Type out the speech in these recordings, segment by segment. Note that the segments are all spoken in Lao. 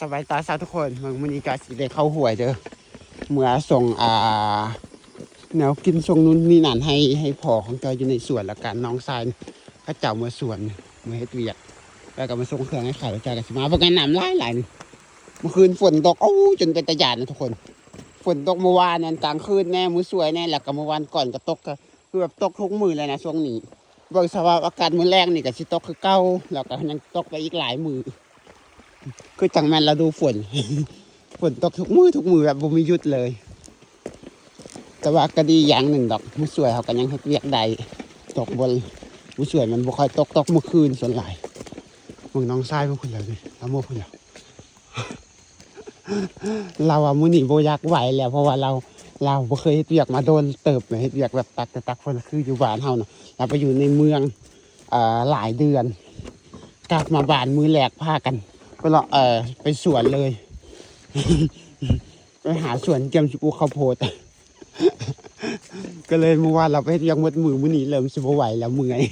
ສະບາຍຕອນເຊົ້າທຸກຄົນ ເບິ່ງມື້ນີ້ກະຊິໄດ້ເຂົ້າຫ້ວຍເດີ ເມືອສົ່ງ ອ່າ ແນວກິນ ສົ່ງນູ້ນນີ້ນັ້ນໃຫ້ ໃຫ້ພໍ່ຂອງເຈົ້າຢູ່ໃນສວນ ແລ້ວກະນ້ອງຊາຍເຂົາເຈົ້າເມືອສວນ ເມືອເຮັດວຽກ ແລ້ວກະມາສົ່ງເຄື່ອງໃຫ້ເຂົາ ເຈົ້າກະຊິມາເບິ່ງ ນ້ຳຫຼາຍໆ ນີ້. ເມື່ອຄືນຝົນຕົກ ໂອ້ ຈົນເປັນຕາຢ້ານນະທຸກຄົນ ຝົນຕົກມື້ວານນັ້ນກາງຄືນແດ່ ມື້ສວຍແດ່ ແລ້ວກະມື້ວານກ່ອນກະຕົກ ກະຄືແບບຕົກທຸກມື້ເລີຍນະຊ່ວງນີ້. ເບິ່ງສະພາບອາກາດມື້ແລງນີ້ກະຊິຕົກຄືເກົ່າ ແລ້ວກະຍັງຕົກໄປອີກຫຼາຍມື້ ຄືຈັ່ງແມ່ນລະດູຝົນ ຝົນຕົກທຸກມື້ ທຸກມື້ແບບບໍ່ມີຢຸດເລີຍ. ແຕ່ວ່າກະດີຢ່າງໜຶ່ງດອກ ມື້ສວຍເຮົາກະຍັງເຮັດວຽກໄດ້ ຕົກບໍ່ ມື້ສວຍມັນບໍ່ຄ່ອຍຕົກ ຕົກມື້ຄືນສ່ວນຫຼາຍ. ເບິ່ງນ້ອງຊາຍເບິ່ງພຸ້ນແລ້ວນີ້ ລາວເມືອພຸ້ນແລ້ວ. ລາວວ່າມື້ນີ້ບໍ່ຢາກໄຫວແລ້ວ ເພາະວ່າລາວ ລາວບໍ່ເຄີຍເຮັດວຽກມາດົນເຕີບນະ ເຮັດວຽກແບບຕັກແຕ່ຕັກຝົນ ຄືຢູ່ບ້ານເຮົານະ ລາວໄປຢູ່ໃນເມືອງ ເອີ ຫຼາຍເດືອນ ກັບມາບ້ານມື້ແລກພາກັນໄປເລາະ ເອີ ໄປສວນເລີຍ ໄປຫາສວນກຽມຊິປູກເຂົ້າໂພດ ກະເລີຍມື້ວານລາວໄປເຮັດວຽກໝົດມື້ ມື້ນີ້ເລີ່ມຊິບໍ່ໄຫວແລ້ວ ເມື່ອຍ.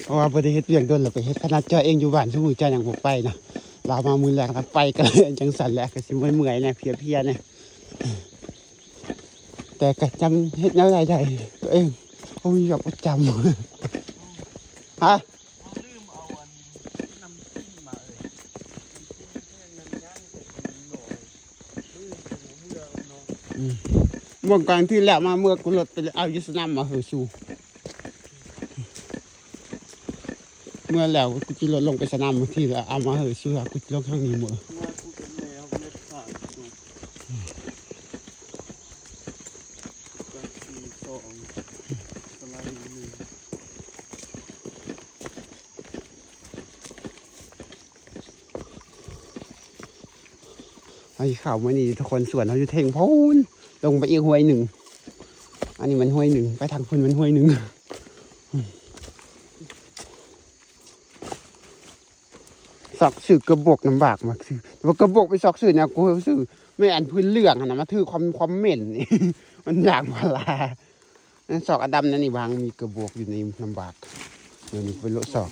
ເພາະວ່າບໍ່ໄດ້ເຮັດວຽກດົນແລ້ວໄປເຮັດ ຂະໜາດເຈົ້າເອງຢູ່ບ້ານຊຸມື້ເຈົ້າຍັງບໍ່ໄປນະ ລາວມາມື້ແລກລາວໄປ ກະເລີຍຈັ່ງຊັ້ນແຫຼະ ກະຊິເມື່ອຍໆແດ່ ເພຍໆແດ່ ແຕ່ກະຈຳເຮັດແນວໃດໄດ້ ໂຕເອງບໍ່ມີວຽກປະຈຳ ຮະ ອືມ ເມື່ອກາງທີ່ແລ້ວມາ ເມື່ອກູລົດໄປເອົາຢູ່ສະໜາມມະເຫີຊູ ເມື່ອແລ້ວກູຂີ່ລົດລົງໄປສະໜາມ ບາງທີແລ້ວເອົາມາເຫີຊູ ກູຊິລົງທາງນີ້ເໝີ. ເຮົາຊິເຂົ້າມື້ນີ້ທຸກຄົນ ສວນເຮົາຢູ່ເທິງພຸ້ນ ລົງໄປອີກຫ້ວຍໜຶ່ງ ອັນນີ້ມັນຫ້ວຍໜຶ່ງ ໄປທາງພຸ້ນມັນຫ້ວຍໜຶ່ງ. ຊອກຊື້ກະບວກລຳບາກມາຊື້ ແຕ່ວ່າກະບວກໄປຊອກຊື້ແນວກູຊື້ ແມ່ນອັນພື້ນເຫຼືອງຫັ້ນນະ ມາຖືຄວາມ ຄວາມເໝັນນີ້ ມັນຢາງພາລາ. ອັນຊອກອັນດຳນັ້ນນີ້ ວາງມີກະບວກຢູ່ໃນລຳບາກ ດຽວນີ້ໄປໂລະຊອກ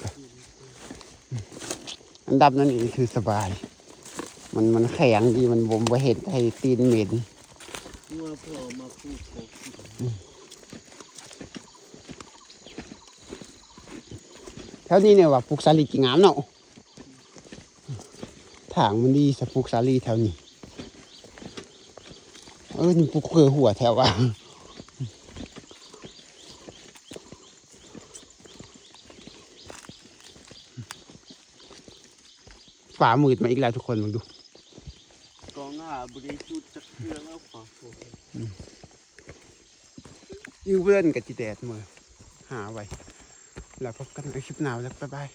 ອັນດຳນັ້ນນີ້ຄືສະບາຍ ມັນ ມັນແຂງດີ ມັນບໍ່ ບໍ່ເຮັດໃຫ້ຕີນເໝັນ. ແຖວນີ້ນີ້ວ່າປູກສາລີກິນງາມເນາະ. ທາງມັນດີຊະ ປູກສາລີແຖວນີ້ ເອີ ປູກເຂືອຫົວແຖວວ່າ. ຟ້າມືດມາອີກແລ້ວທຸກຄົນ ເບິ່ງດູ ກ້ອງຫາບໍ່ໄດ້ຈຸດຈັກເທື່ອແລ້ວ ຟ້າຝົນ. ຢູ່ເຮືອນກະຊິແດດມື້ ຫາໄວ້ ແລ້ວພົບກັນໃນຄລິບໜ້າ ແລ້ວບາຍບາຍ.